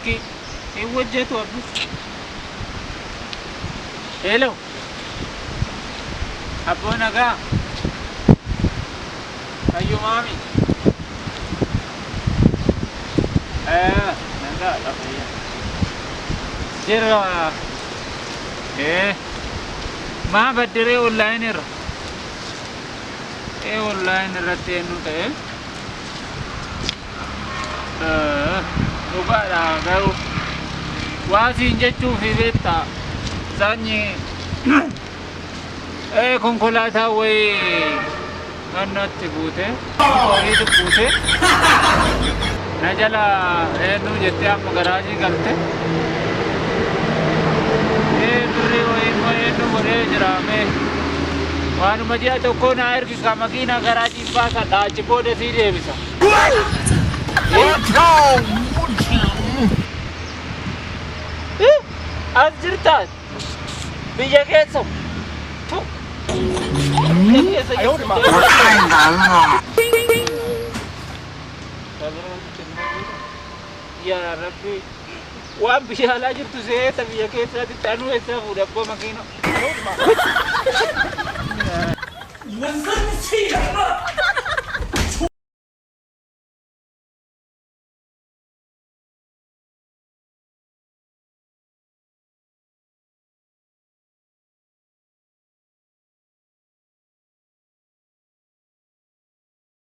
Silkii hin hojjetu abbi. Hello. Abboo nagaa. Fayyumaami. Nagaa fayyaa. Jira. Maa baddiree online irra? Online irratti eenyu ta'e? Dhugaadha garuu waa siin jechuufi beektaa saanyi konkolaataa wayii naannootti buute horiitu buute na jala eenyu jettee amma garaajii galte. Birrii wayii immoo eenyu godhee jira mee waanuma ji'a tokkoo naa ergi ka makiinaa garaajii baasadha achi booda sii deebisa. As jirtaas biyya keessa tu biyya keessa jirtu. Yaa Rabbi, waan biyya alaa jirtu seeta biyya keessaatti anuu eessaa fuudha abboo makiina.